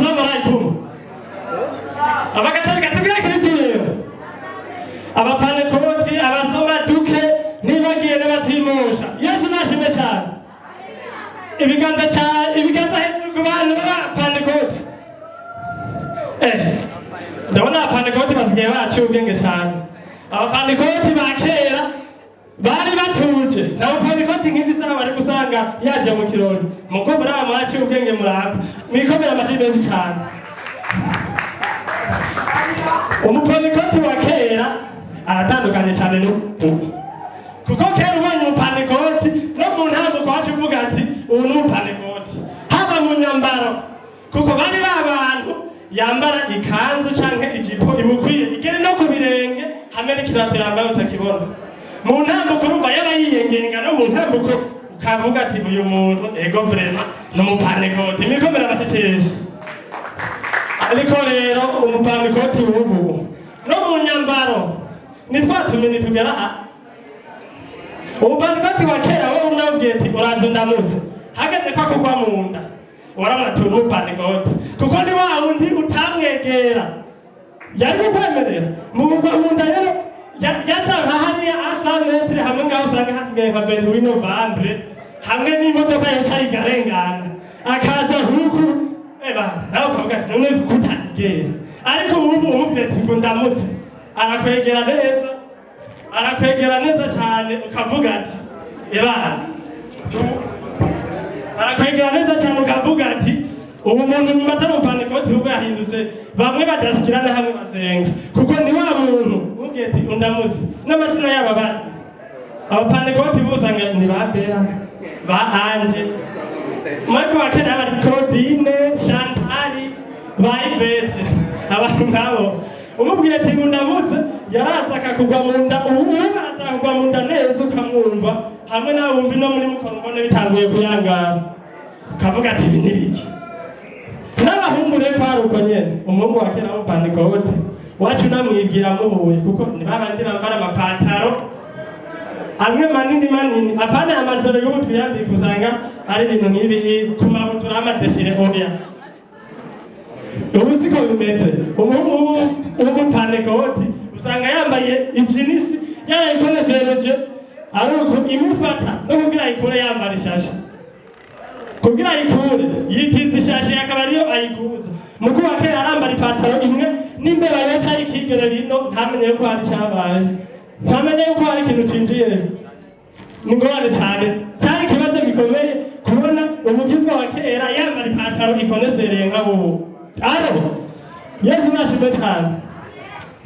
Assalamu alaikum. Abakatolika, tugira kiritiyo, abapanekoti, abasoma duke, nibagiye n'abatimosha. Yesu nashimwe cyane. Ibiganza cyane, ibiganza hejuru ku bantu b'abapanekoti. Ndabona abapanekoti basigaye baciye ubwenge cyane. Abapanekoti ba kera bari batuje, na abapanekoti nk'izi saha bari gusanga yaje mu kirori. Muko muri aba mwaciye ubwenge, muraza mwikomera amashyi menshi cyane. Umupanekoti wa kera aratandukanye cyane n'ubu, kuko kera ubonye umupanekoti no mu ntambuko wacu uvuga ati: "Ubu ni umupanekoti", haba mu nyambaro, kuko bari ba bantu yambara ikanzu canke ijipo imukwiye igere no ku birenge, hamwe n'ikirato yambaye utakibona. Mu ntambuko urumva yaba yiyengenga, no mu ntambuko ukavuga ati: "Uyu muntu, ego, vraiment ni umupanekoti." Mikomera amashyi. Ariko rero umupanekoti w'ubu no mu nyambaro ni twa tumini tugera aha. Umupanekoti wa kera, wowe unabwiye ati: "Uraza ndamuze", hageze ko akugwa mu nda, waramwatuye umupanekoti, kuko ni wa wundi utamwegera yari kukwemerera mu kugwa mu nda. Rero yaca nka hariya à 100 mètres, hamwe ngaho usanga hasigaye nka 28 novembre, hamwe n'imodoka yaca ikarengana, akaza huku eba nawe ukavuga ati: "None kutagera?" Ariko ubu umubwira ati ngo ndamutse, arakwegera neza, arakwegera neza cyane, ukavuga ati: "Eba", arakwegera neza cyane, ukavuga ati: "Ubu muntu nyuma atari umupanekoti, ahubwo yahindutse bamwe badasikirana hamwe basenga", kuko ni wa muntu umubwiye ati: "Undamuze", n'amazina yabo abazwi. Abapanekoti bo usanga ni ba Bera, ba Anje, Michael wa kera bari Claudine, Chantal, ba Yvette. Abantu nk'abo umubwira ati ngo ndamutse, yaraza akakugwa mu nda. Ubu ubu araza akakugwa mu nda neza, ukamwumva hamwe nawe wumva ino muri mukoro, mbone bitanguye kuyangara, ukavuga ati: "Ibi ntibiki?" N'abahungu rero kwari uko nyene. Umuhungu wa kera w'umupanekoti wacu unamwibwira muhuye, kuko ni babandi bambara amapataro amwe manini manini, apana amazoro y'ubu twiyambika, usanga ari ibintu nk'ibi ku mabutura amadeshire. Oya, ubu siko bimeze. Umuhungu w'umupanekoti usanga yambaye ijinisi yarayikonesereje, ari uko imufata no kugira ayikure yambara ishashe, kugira ayikure yitiza ishashe, akaba ariyo ayikuza. Mukuru wa kera arambara ipataro imwe n'imbeba yoca ikigera rino, ntamenye yuko hari icyabaye, ntamenye yuko hari ikintu cinjiye. Ni ingorane cyane, cyari ikibazo gikomeye kubona umugizwa wa kera yambara ipataro ikonesereye nka bubu. Aro Yesu nashimwe cyane.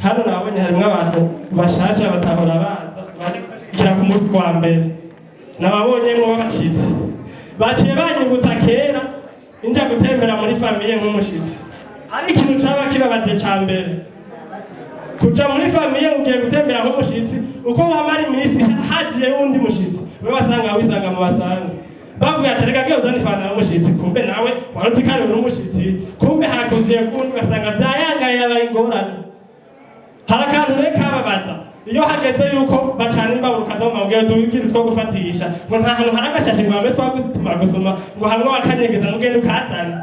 Hano nabonye harimwo abantu bashasha batahora baza, baje gushyikira ku munsi wa mbere. Nababonyemwo babacitse, baciye banyibutsa kera inja gutembera muri famille nk'umushitsi. Hari ikintu caba kibabaje ca mbere: kuja muri famille ugiye gutembera nk'umushitsi, uko wamara iminsi hagiye wundi mushitsi, we wasanga wisanga mu basanga bavuga ati: "Reka giye uzane ifanta y'umushitsi." Kumbe nawe wari uzi ko ari uri umushitsi, kumbe hakuziye kundi, ugasanga vyayangaye, yabaye ingorane. Hari akantu rero kababaza: iyo hageze yuko bacana imbabura, ukaza mu mabwire dugira utwo gufatisha, ngo nta hantu hari agashashi ngo bamwe twagutuma gusoma, ngo hamwe wakanyegeza mugende ukazana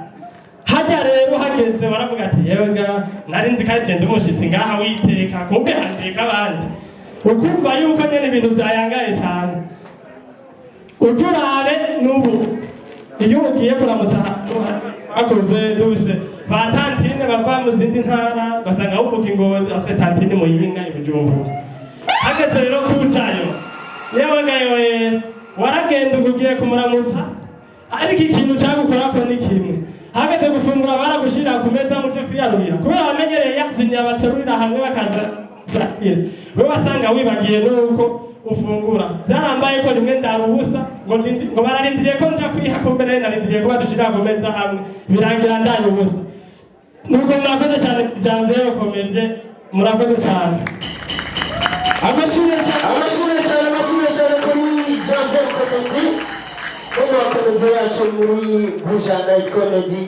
hajya. Rero hageze baravuga ati: "Yewe ga, nari nzi ko ari jenda umushitsi ngaha witeka, kumbe hateka abandi." Ukumva yuko nyene ibintu vyayangaye cyane. Uturabe n'ubu iyo ugiye kuramutsa ahantu bakuze dufise ba tantine bava mu zindi ntara, ugasanga uvuka i Ngozi ase tantine Muyinga, i Bujumbura. Hageze rero kujayo, yewe ga yewe, waragenda ugiye kumuramutsa, ariko ikintu cagukorako ni kimwe: hageze gufungura, baragushirira ku meza muje kwiyarurira, kubera bamenyereye yazinya baterurira hamwe bakaza. We wasanga wibagiye nuko ufungura. Byarambaye ko rimwe ndara ubusa, ngo ngo bararindiriye ko nja kwiha, kumbe narindiriye ko badushirira ku meza hamwe, birangira ndaye ubusa. Nuko murakoze cyane, janvier ukomeje, murakoze cyane. Amashuri cyane, amashuri cyane, amashuri cyane kuri Janvier Comedy, wo mu bakomezi yacu muri Buja Night Comedy.